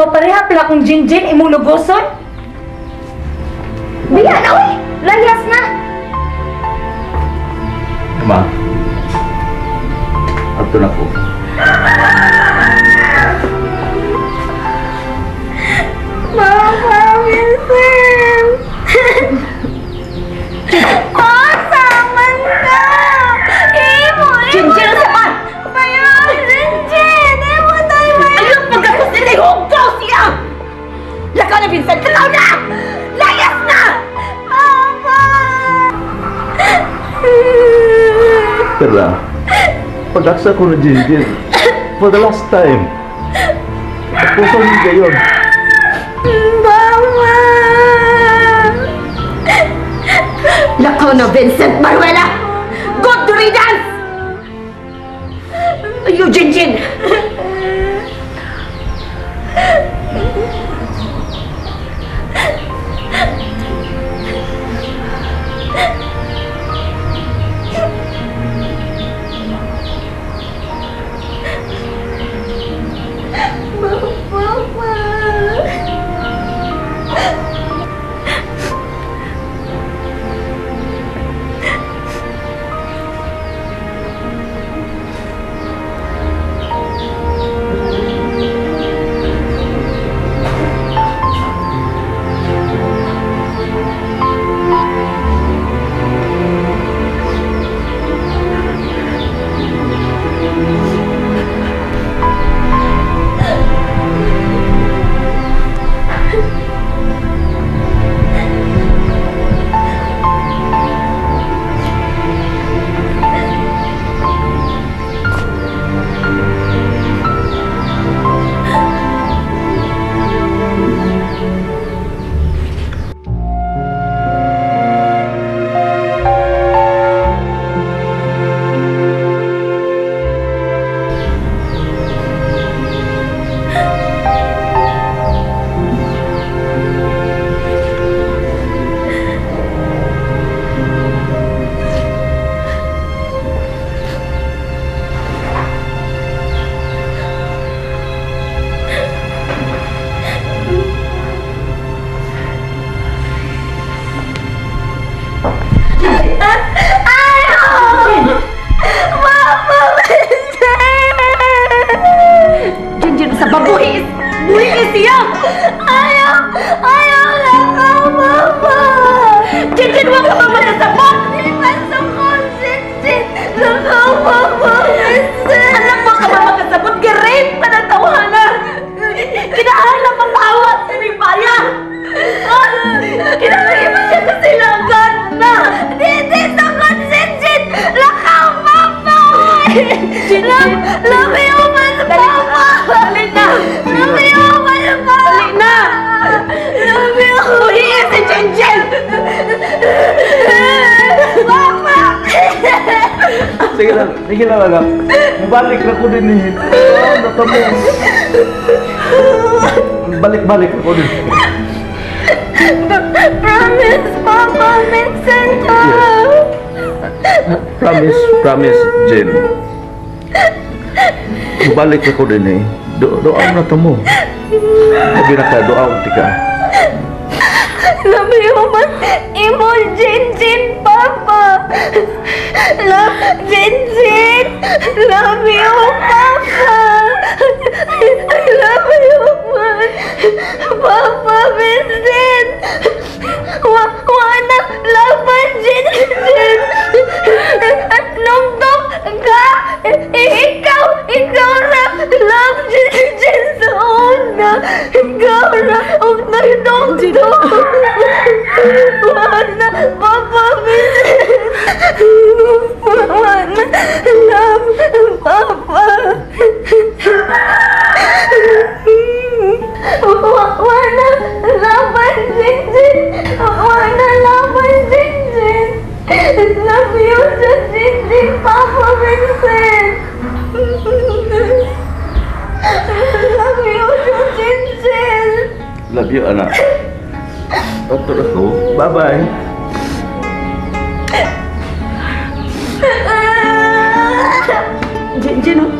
Mapareha pala kung Jinjin imong lugoson? Biya na, uy! Layas na! Ma, ato na ko. Mama, Vincent! Oh, saman ka! Imo, imo! Jinjin, ang saman! Bayo, Jinjin! Imo tayo, bayo! Ayaw pagkakos nila, hugaw siya! Lakaw na, Vincent! Lakaw na! Layas na! Papa! Perla, pag-aksa ko na Jinjin, for the last time, puso mo gayon. Mama! Lakaw na, Vincent Maruela! Good riddance! Ayaw, Jinjin! Papa! Mama, Vincent! Jinjin, sa babuhi! Buhi siya! Ayaw! Ayaw lakaw, Mama! Jinjin, huwag ka ba magkasabot? Di ba sukol, Jinjin? Lakaw, Mama, Vincent! Anak mo ka ba magkasabot? Gi-rape ka ng tawanan! Kinahanglan mapawat si Mibaya! Kinahanglan mo siya kasilangan na! Di, di, sukol, Jinjin! Lakaw, Papa! Jinjin! Love you, man, Papa! Dali na! Love you, man, Papa! Dali na! Love you! Buhi si Jinjin! Papa! Sige lang, anak. Balik na ko din eh. Oh, natamo. Balik-balik ako din. Promise, Papa, Vincent! Yes. Promise, promise, Jin. Balik ako din eh. Doaw na tamo. Sabi na ka, doaw tika. Love you, man. Imo, Jin Jin, Papa. Love, Jin Jin. Love you, Papa. I love you, man. Papa, Vincent. Wa na laban, Jin Jin. Nungdong ka. Ikaw na. Love, Jin Jin sa una. Ikaw na. Og nagdongdong. Wala, Papa Vincent. Wala, love, Papa. Wala, laban, Jinjin. Wala, laban, Jinjin. Love you sa Jinjin, Papa Vincent. Love you sa Jinjin. Love you, anak. Ato ako. Bye-bye. Jinjin, oh.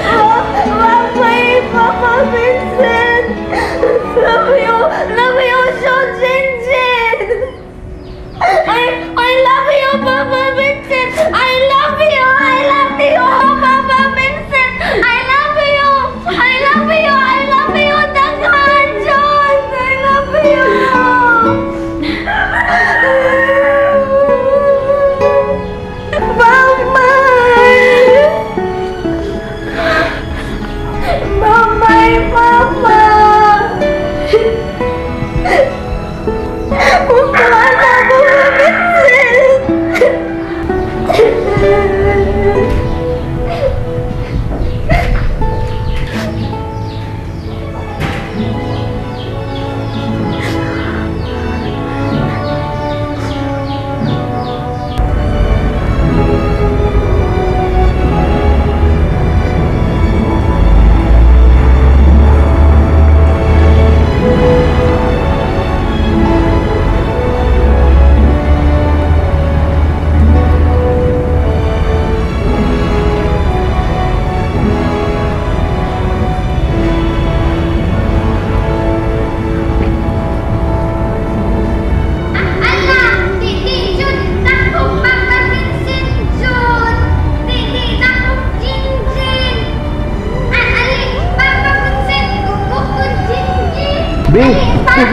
Papa!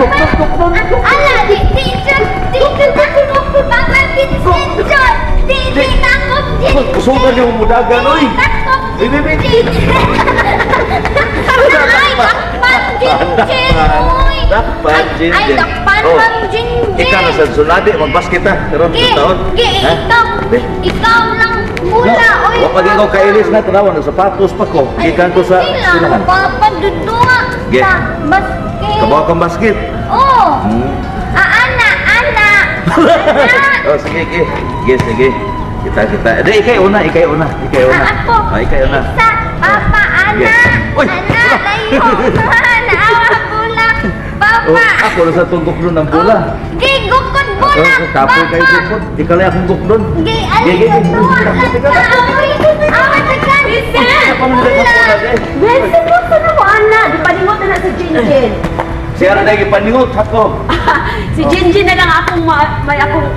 Gukdon, gukdon. Ala, di, di, di, di, di, Papa Vincent, John. Di, di, takop, di. Kusugan yung mudagan, oy. Takop, Di, di, di. di. Ay, dakpan, Jinjin, oy. Dakpan, Ay, Jinjin. Ay, dakpan, Oh. man, Jinjin. Ikaw na sa suladi, magbasket ta. Karon Gi, taon. gi, Ha? ikaw, Di. ikaw lang mula, oy. Wa pa ko kailis na tanawa ng sapatos pa ko. Ay, Gikan ko sa hindi lang, silahan. Papa, dudua Gi. sa basket. Kabaw kang basket. Oh. Ah, ana, ana. Ana. Oh, sige, sige. Sige, sige. Kita, kita. Di, ikay una, ikay una, ikay una. Ah, ako. Ah, ikay una. Isa, Papa, ana. Sige. Uy, Ana, wala. tayo. Naawa bula. Papa. Oh, ako na sa tungkok doon ng bola. Oh, gi, gukod bola. Oh, kapoy kayo Papa. gukod. Di kalay akong gukdon. Gi, Gi, alin gi, sa gi. tuwa. Teka, Awi, awa, tekan. Vincent! Bola. Vincent, gusto na mo, ana. Di paningot na na sa Jinjin. Siya na dahil ipaningot ako. Si Jinjin na lang akong may akong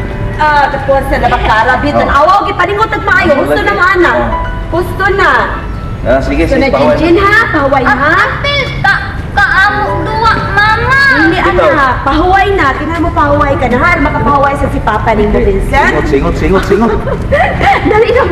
kakuha sa labakara. Bitan, Oh. awaw, gipaningot at maayo. Gusto na mo, ana. Gusto na. Ah, sige, Gusto sige, na, paway. Jinjin, ha? Pahuway, ha? Apil, ka, kaamo duwa, mama. Hindi, Bitaw. ana. Pahuway na. Tingnan mo, pahuway ka na, ha? Makapahuway sa si Papa ni mo, Vincent. Singot, singot, singot, singot. Dali na.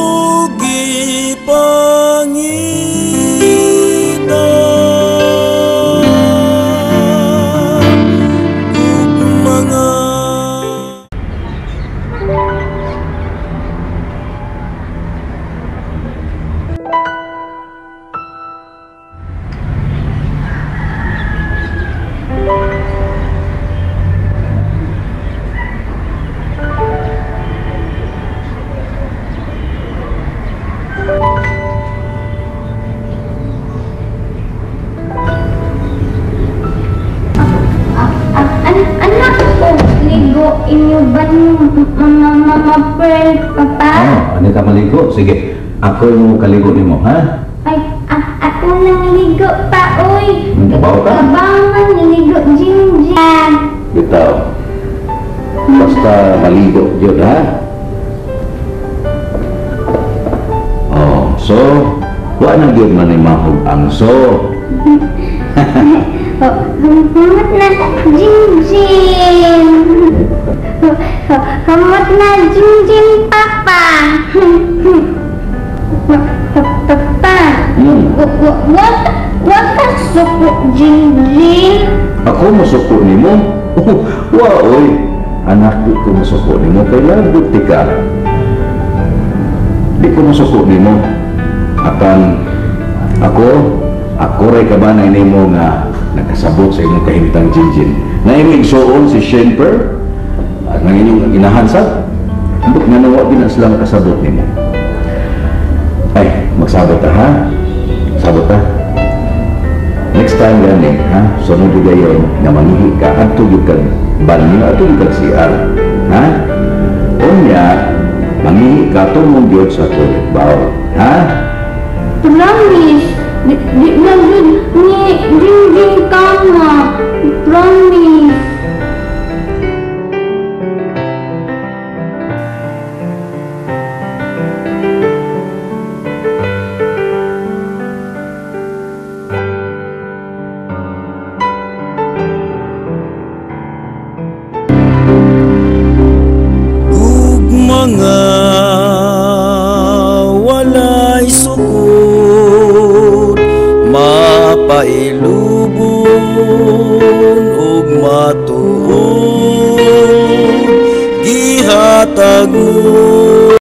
Ugi pangita ug mga Anak ko, ligo inyo ba ni mama, mama, friend, papa? Oh, ano ka maligo? Sige, ako yung kaligo nimo, ha? Ay, ako nang ligo pa, oy. Kabaw ka? Kabaw man, niligo, Jinjin. Bitaw. Basta maligo yun, ha? Oh, so, wa na gyud man ni mahog ang so. Oh, humot na, Jinjin. Humot na, Jinjin, papa. Papa, what ka suko, Jinjin? Ako musuko nimo? Wa oy. Anak di ko musuko nimo kay lagot ti ka. Di ko musuko nimo. Apan ako ray kabanay nimo nga nakasabot sa imong kahimtang, Jinjin. Na imong igsuon si Shane Per at nang inyong inahan sa ambot nga nawa gina sila makasabot nimo. Ay, magsabot ta, ha? Sabot ta. Next time gani, ha? Sunod gyud gayon nga mangihi ka, adto gyud kag banyo, adto gyud kag CR. Ha? Unya, mangihi ka tungod gyud sa toilet bowl. Ha? Promise, di, di na jud ni Jinjin kama. Promise. Ug mga walay sukod mapailubon ug matuod gihatag mo.